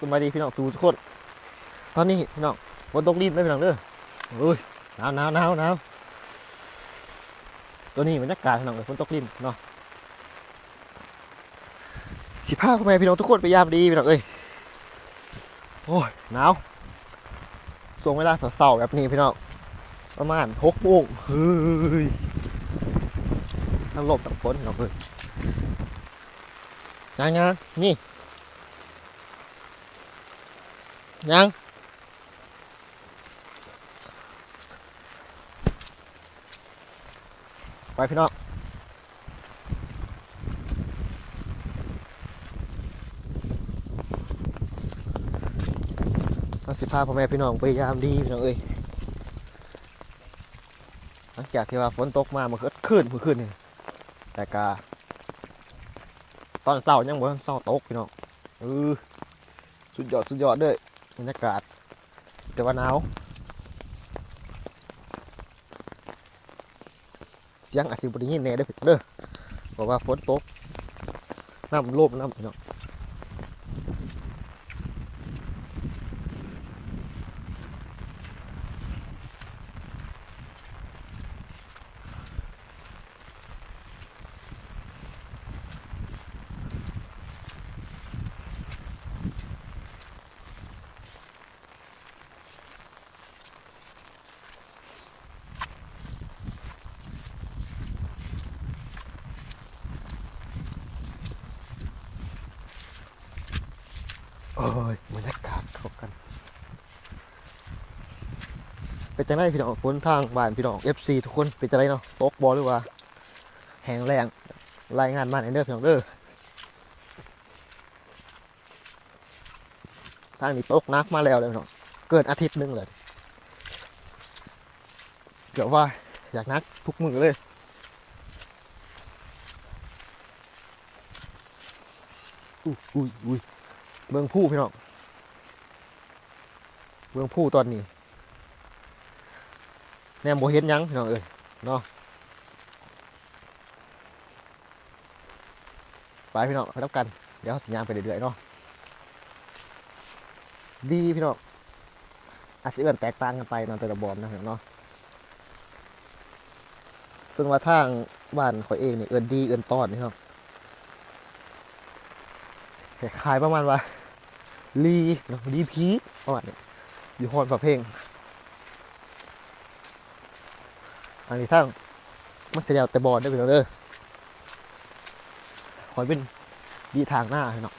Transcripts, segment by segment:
ສະບາຍດີພີ່ນ້ອງສູ່ທຸກຄົນ. ຕອນນີ້ພີ່ນ້ອງ ຝົນຕົກລິນເດີພີ່ນ້ອງເດີ. ໂອ້ຍ ໜາວໆໆໆ. ຕົວນີ້ບັນຍາກາດພີ່ນ້ອງເອີຍ ຝົນຕົກລິນເນາະ. ຊິພາພໍ່ແມ່ພີ່ນ້ອງທຸກຄົນໄປຢາມດີພີ່ນ້ອງເອີຍ. ໂອ້ຍ ໜາວ. ຊ່ວງເວລາເຊົ້າໆແບບນີ້ພີ່ນ້ອງ ປະມານຫົກໂມງ ເຮີ້ຍ ທັງລົມທັງຝົນພີ່ນ້ອງເອີຍ. ຍ່າງໆ ນີ້ ຍ່າງ ໄປພີ່ນ້ອງ ເຮົາຊິພາພໍ່ແມ່ພີ່ນ້ອງໄປຢາມດີພີ່ນ້ອງເອີຍ. ຫຼັງຈາກທີ່ວ່າຝົນຕົກມາເມື່ອຄືນ ເມື່ອຄືນນີ້ ແຕ່ກະຕອນເຊົ້າຍັງບໍ່ທັນເຊົາຕົກພີ່ນ້ອງ. ເອີ ສຸດຍອດ ສຸດຍອດເລີຍ ບັນຍາກາດ ແຕ່ວ່າໜາວ. ສຽງອາດຊິບໍ່ໄດ້ຍິນແດ່ເດີພີ່ນ້ອງເດີ ເພາະວ່າຝົນຕົກ ນ້ຳລົມນຳພີ່ນ້ອງ. ໂອ້ຍ ບັນຍາກາດເຂົ້າກັນ. ເປັນຈັ່ງໃດພີ່ນ້ອງ ຝົນທາງບ້ານພີ່ນ້ອງ ເອັຟຊີ ທຸກຄົນ ເປັນຈັ່ງໃດເນາະ ຕົກບໍ່ ຫຼືວ່າແຫ້ງແລ້ງ ລາຍງານມາແດ່ເດີພີ່ນ້ອງເດີ. ທາງນີ້ຕົກໜັກມາແລ້ວເດ້ພີ່ນ້ອງ ເກີນອາທິດໜຶ່ງແລ້ວ ເກືອບວ່າຢາກໜັກທຸກມື້ເລີຍ. ອຸ້ຍ ອຸ້ຍ ອຸ້ຍ ເບິ່ງພູພີ່ນ້ອງ ເບິ່ງພູຕອນນີ້ ແນມບໍ່ເຫັນຫຍັງພີ່ນ້ອງເອີຍເນາະ. ໄປພີ່ນ້ອງ ໄປນຳກັນ ດຽວເຮົາຊິຍ່າງໄປເລື້ອຍໆເນາະ. ດີພີ່ນ້ອງ ອາດຊິເອີ້ນແຕກຕ່າງກັນໄປເນາະ ແຕ່ລະບ່ອນນະພີ່ນ້ອງເນາະ. ສ່ວນວ່າທາງບ້ານຂ້ອຍເອງນີ້ເອີ້ນດີ ເອີ້ນຕອນພີ່ນ້ອງ ຄ້າຍໆປະມານວ່າ ລີເນາະ ລີພີ ປະມານນີ້ ຢູ່ຮອນພະເພັງ. ອັນນີ້ທາງ ມັນຊິແລ້ວແຕ່ບ່ອນເດີພີ່ນ້ອງເດີ ຂ້ອຍເປັນດີທາງໜ້າພີ່ນ້ອງ.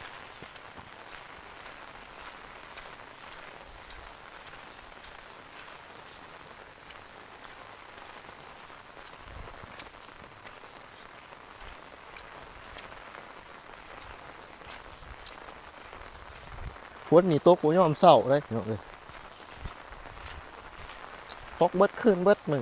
ຝົນນີ້ຕົກບໍ່ຍອມເຊົາເດ້ພີ່ນ້ອງເອີຍ ຕົກເບິດຄືນເບິດມື້.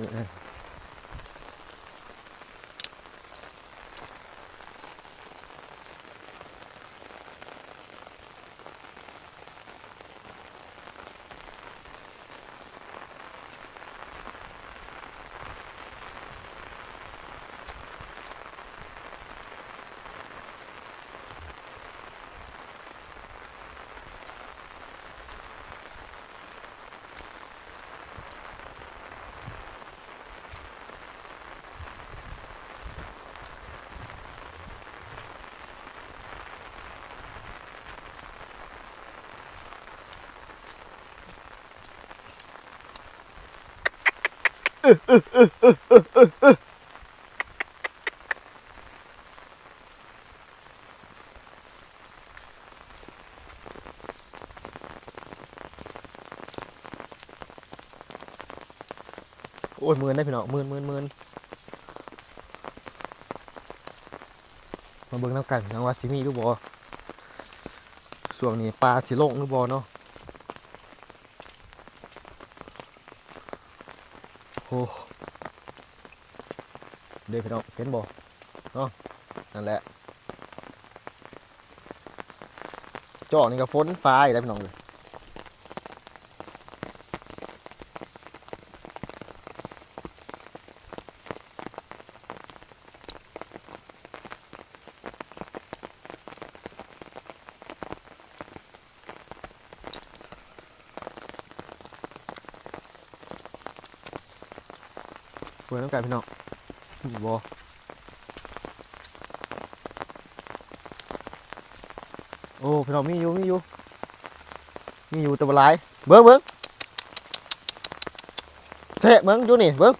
ໂອ້ຍ ມື່ນເດ້ພີ່ນ້ອງ ມື່ນໆໆ. ມາເບິ່ງນຳກັນພີ່ນ້ອງວ່າຊິມີຫຼືບໍ່ ຊ່ວງນີ້ປາຊິລົງຫຼືບໍ່ເນາະ. ໂອ້ ເດ້ພີ່ນ້ອງ ເຫັນບໍ່ເນາະ ນັ້ນແຫຼະ ຈອກນີ້ກໍຝົນຟ້າອີກແລ້ວພີ່ນ້ອງເອີຍ. ເບິ່ງນຳກັນພີ່ນ້ອງ ມີບໍ່? ໂອ້ ພີ່ນ້ອງ ມີຢູ່ ມີຢູ່ ມີຢູ່ ແຕ່ບໍ່ຫຼາຍ. ເບິ່ງ ເບິ່ງ ແຊະເບິ່ງ ຢູ່ນີ້ເບິ່ງ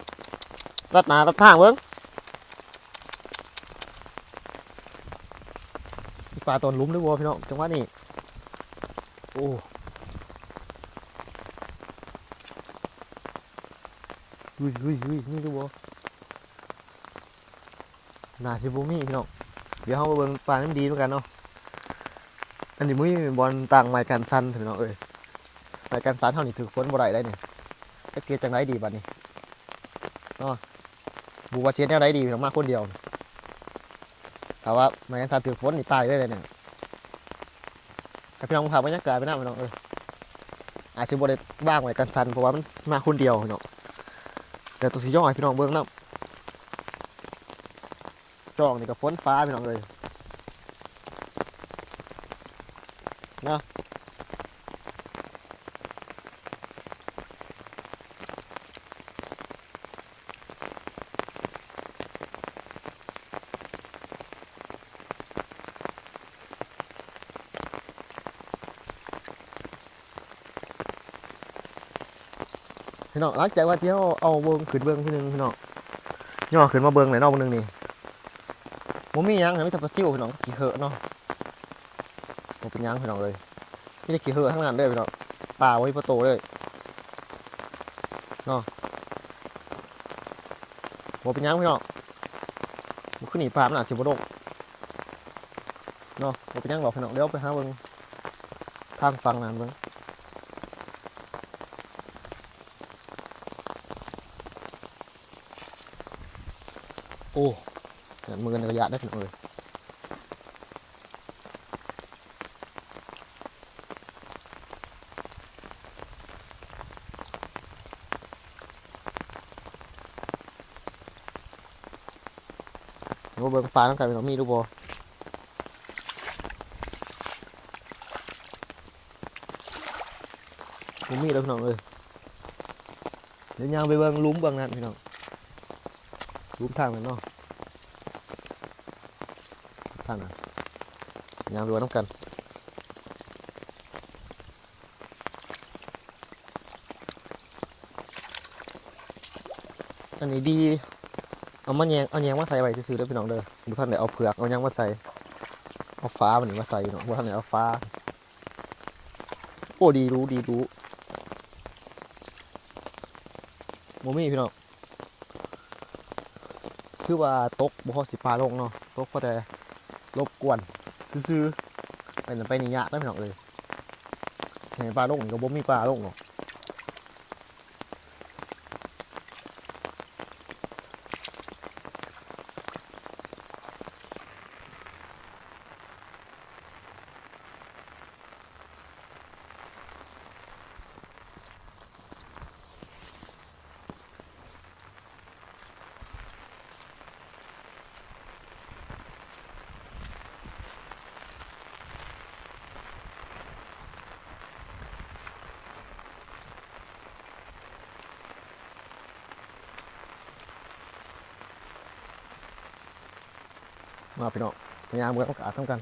ຕັດໜ້າຕັດທາງເບິ່ງ. ປາຕອນຫຼຸມຫຼືບໍ່ພີ່ນ້ອງ ຈັງຫວະນີ້? ໂອ້ ເຮີ້ຍ ເຮີ້ຍ ເຮີ້ຍ ມີຫຼືບໍ່? ໜ້າຊິບໍ່ມີພີ່ນ້ອງ. ດຽວເຮົາມາເບິ່ງປານ້ຳດີນຳກັນເນາະ. ອັນນີ້ບໍ່ມີບ່ອນຕັ້ງໄມ້ກັນສັ່ນພີ່ນ້ອງເອີຍ. ໄມ້ກັນສັ່ນເຮົານີ້ຖືກຝົນບໍ່ໄດ້ໄດ໋ນີ້. ຈັກຊິເຮັດຈັ່ງໃດດີບາດນີ້ເນາະ. ບໍ່ຮູ້ວ່າຊິເຮັດແນວໃດດີພີ່ນ້ອງ ມາຄົນດຽວ. ຖ້າວ່າໄມ້ກັນສັ່ນຖືກຝົນນີ້ຕາຍເລີຍເດ້ນີ້. ໃຫ້ພີ່ນ້ອງເບິ່ງພາບບັນຍາກາດໄປນຳພີ່ນ້ອງເອີຍ. ອາດຊິບໍ່ໄດ້ວາງໄວ້ກັນສັ່ນ ເພາະວ່າມັນມາຄົນດຽວພີ່ນ້ອງ. ແຕ່ຕ້ອງຊິຍ້ອນໃຫ້ພີ່ນ້ອງເບິ່ງນຳ. ຈ້ອງນີ້ກໍຝົນຟ້າພີ່ນ້ອງເອີຍ ເນາະ. ພີ່ນ້ອງ ຫຼັງຈາກວ່າທີ່ເຮົາເອົາເບິ່ງ ຂຶ້ນເບິ່ງຜູ້ໜຶ່ງພີ່ນ້ອງ ຍໍຂຶ້ນມາເບິ່ງແຫຼະເນາະ ຜູ້ໜຶ່ງນີ້ ບໍ່ມີຫຍັງ ມີແຕ່ປາຊິວພີ່ນ້ອງ ຂີ້ເຫືອເນາະ. ບໍ່ເປັນຫຍັງພີ່ນ້ອງເອີຍ ມີແຕ່ຂີ້ເຫືອທັງນັ້ນເດີພີ່ນ້ອງ. ປາບໍ່ມີປາໂຕເລີຍເນາະ. ບໍ່ເປັນຫຍັງພີ່ນ້ອງ ມື້ຄືນນີ້ປາມັນອາດຊິບໍ່ລົງເນາະ. ບໍ່ເປັນຫຍັງດອກພີ່ນ້ອງ ດຽວໄປຫາເບິ່ງທາງຝັ່ງນັ້ນເບິ່ງ. ໂອ້ ຢ້ານມືກັນກະຢ້ານເດີພີ່ນ້ອງເອີຍ. ມາເບິ່ງປານຳກັນພີ່ນ້ອງ ມີຫຼືບໍ່? ບໍ່ມີແລ້ວພີ່ນ້ອງເອີຍ. ດຽວຍ່າງໄປເບິ່ງຫຼຸມເບື້ອງນັ້ນພີ່ນ້ອງ ຫຼຸມທາງນັ້ນເນາະ ທາງນັ້ນ ຍ່າງໄປເບິ່ງນຳກັນ. ອັນນີ້ດີ ເອົາມາແຍງ ເອົາແຍງມາໃສ່ໄວ້ຊື່ໆເດີພີ່ນ້ອງເດີ ບໍ່ທັນໄດ້ເອົາເຜືອກເອົາຫຍັງມາໃສ່ ເອົາຝາມັນນີ້ມາໃສ່ພີ່ນ້ອງ ບໍ່ທັນໄດ້ເອົາຝາ. ໂອ້ ດີດູ ດີດູ ບໍ່ມີພີ່ນ້ອງ ຄືວ່າຕົກບໍ່ພໍຊິປາລົງເນາະ ຕົກພໍແຕ່ລົບກວນຊື່ໆ ໄປນັ້ນໄປນີ້ຍາກເດີພີ່ນ້ອງເອີຍ. ຊິໃຫ້ປາລົງນີ້ກໍບໍ່ມີປາລົງເນາະ. ມາພີ່ນ້ອງ ມາຍ່າງເບິ່ງອາກາດນຳກັນ.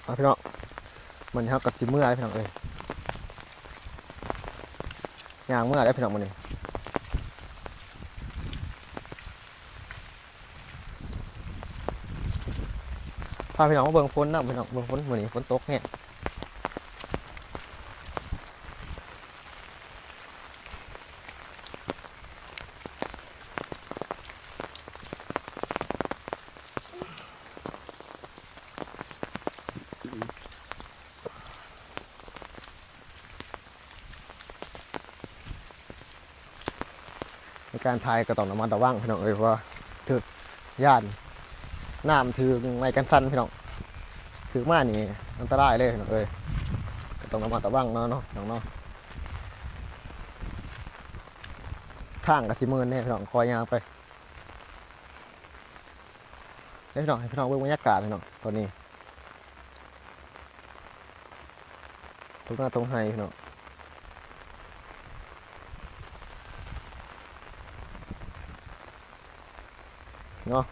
ເອົາພີ່ນ້ອງ ມື້ນີ້ເຮົາກໍຊິເມືອແລ້ວພີ່ນ້ອງເອີຍ ຍ່າງເມືອແລ້ວພີ່ນ້ອງມື້ນີ້. ພາພີ່ນ້ອງມາເບິ່ງຝົນນຳ ພີ່ນ້ອງ ເບິ່ງຝົນ ມື້ນີ້ຝົນຕົກແຮງ. ໃນການຖ່າຍກໍຕ້ອງລະມັດລະວັງ ພີ່ນ້ອງເອີຍ ເພາະວ່າຖືກຢ້ານນ້ຳ ຖືກໄມ້ກັນສັ່ນ ພີ່ນ້ອງ ຖືກມານີ້ອັນຕະລາຍເລີຍ ພີ່ນ້ອງເອີຍ ກໍຕ້ອງລະມັດລະວັງເນາະ ເນາະ ພີ່ນ້ອງເນາະ. ທາງກໍຊິເມີນແດ່ ພີ່ນ້ອງ ຄ່ອຍຍ່າງໄປ. ເດີພີ່ນ້ອງ ໃຫ້ພີ່ນ້ອງເບິ່ງບັນຍາກາດພີ່ນ້ອງ ຕອນນີ້ທົ່ງນາທົ່ງໄຮ່ພີ່ນ້ອງເນາະ.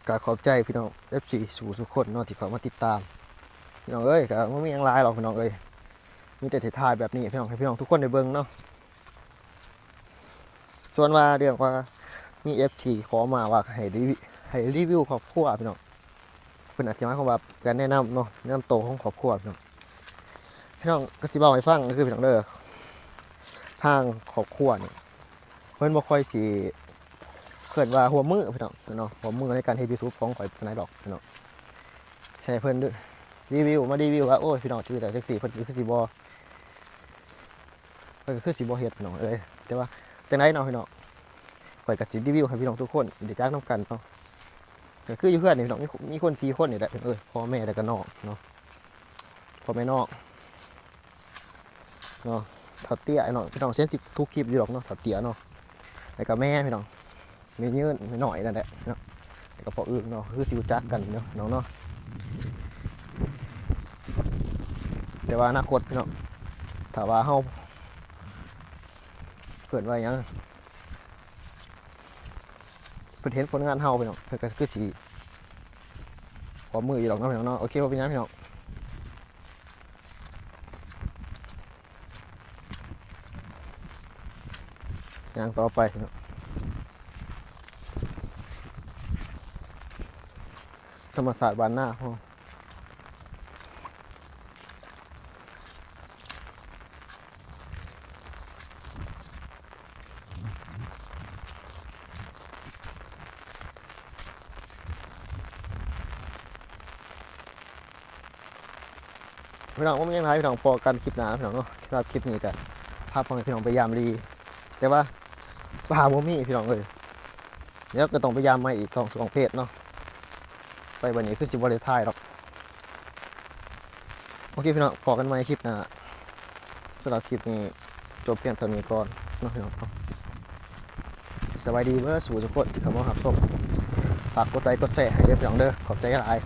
ກໍຂອບໃຈພີ່ນ້ອງເອັຟຊີສູ່ທຸກຄົນເນາະ ທີ່ເຂົ້າມາຕິດຕາມ ພີ່ນ້ອງເອີຍ. ກໍບໍ່ມີຫຍັງຫຼາຍດອກພີ່ນ້ອງເອີຍ ມີແຕ່ຖ່າຍແບບນີ້ພີ່ນ້ອງ ໃຫ້ພີ່ນ້ອງທຸກຄົນໄດ້ເບິ່ງເນາະ. ສ່ວນວ່າເລື່ອງວ່າມີເອັຟຊີຂໍມາວ່າໃຫ້ຣີ ໃຫ້ຣີວິວຄອບຄົວພີ່ນ້ອງ ເພິ່ນອາດຊິໝາຍຄວາມວ່າການແນະນຳເນາະ ແນະນຳໂຕຂອງຄອບຄົວພີ່ນ້ອງ. ພີ່ນ້ອງກໍຊິເວົ້າໃຫ້ຟັງ ກໍຄືພີ່ນ້ອງເດີ ທາງຄອບຄົວນີ້ເພິ່ນບໍ່ຄ່ອຍຊິ ເອີ້ນວ່າຮ່ວມມືພີ່ນ້ອງເນາະ ຮ່ວມມືໃນການເຮັດຢູທູບຂອງຂ້ອຍປານໃດດອກພີ່ນ້ອງ. ໃຫ້ເພິ່ນຣີວິວ ມາຣີວິວວ່າ ໂອ້ຍ ພີ່ນ້ອງ ຈັ່ງໃດຈັ່ງຊີ້ ເພິ່ນກໍຄືຊິບໍ່ ເພິ່ນກໍຄືຊິບໍ່ເຮັດພີ່ນ້ອງເອີຍ. ແຕ່ວ່າຈັ່ງໃດເນາະພີ່ນ້ອງ ຂ້ອຍກໍຊິຣີວິວໃຫ້ພີ່ນ້ອງທຸກຄົນໄດ້ຈັກນຳກັນເນາະ. ກໍຄືຢູ່ເຮືອນນີ້ພີ່ນ້ອງ ມີ ມີຄົນສີ່ຄົນນີ້ແຫຼະ ເອີ ພໍ່ແມ່ ແລ້ວກໍນ້ອງເນາະ ພໍ່ແມ່ນ້ອງເນາະ ທ້າວເຕ້ຍເນາະ ພີ່ນ້ອງ ເຫັນຊິທຸກຄລິບຢູ່ດອກເນາະ ທ້າວເຕ້ຍເນາະ ແລ້ວກໍແມ່ພີ່ນ້ອງ ແມ່ຍືນ ແມ່ນ້ອຍນັ້ນແຫຼະເນາະ ແລ້ວກໍພໍ່ອຶ່ງເນາະ ຄືຊິຮູ້ຈັກກັນເນາະ ພີ່ນ້ອງເນາະ. ແຕ່ວ່າອະນາຄົດພີ່ນ້ອງ ຖ້າວ່າເຮົາ ເອີ້ນວ່າຫຍັງ ເພິ່ນເຫັນຜົນງານເຮົາພີ່ນ້ອງ ເພິ່ນກໍຄືຊິຮ່ວມມືຢູ່ດອກເນາະ ພີ່ນ້ອງເນາະ. ໂອເຄ ບໍ່ເປັນຫຍັງພີ່ນ້ອງ ຍ່າງຕໍ່ໄປພີ່ນ້ອງ ທຳມະຊາດບ້ານນາເຮົາ. ພີ່ນ້ອງ ບໍ່ມີຫຍັງຫຼາຍພີ່ນ້ອງ ພໍ້ກັນຄລິບໜ້າພີ່ນ້ອງເນາະ. ສຳລັບຄລິບນີ້ກໍພາພໍ່ແມ່ພີ່ນ້ອງໄປຢາມລີ ແຕ່ວ່າປາບໍ່ມີພີ່ນ້ອງເອີຍ. ດຽວກໍຕ້ອງໄປຢາມໃໝ່ອີກ ສອງ ສອງເພຈເນາະ. ໄປບັດນີ້ຄືຊິບໍ່ໄດ້ຖ່າຍດອກ. ໂອເຄພີ່ນ້ອງ ພໍ້ກັນໃໝ່ຄລິບໜ້າ. ສຳລັບຄລິບນີ້ຈົບພຽງເທົ່ານີ້ກ່ອນເນາະພີ່ນ້ອງເນາະ. ສະບາຍດີເບິດສູ່ທຸກຄົນທີ່ເຂົ້າມາຮັບຊົມ. ຝາກກົດໄລກົດແຊໃຫ້ເດີພີ່ນ້ອງເດີ. ຂອບໃຈຫຼາຍ.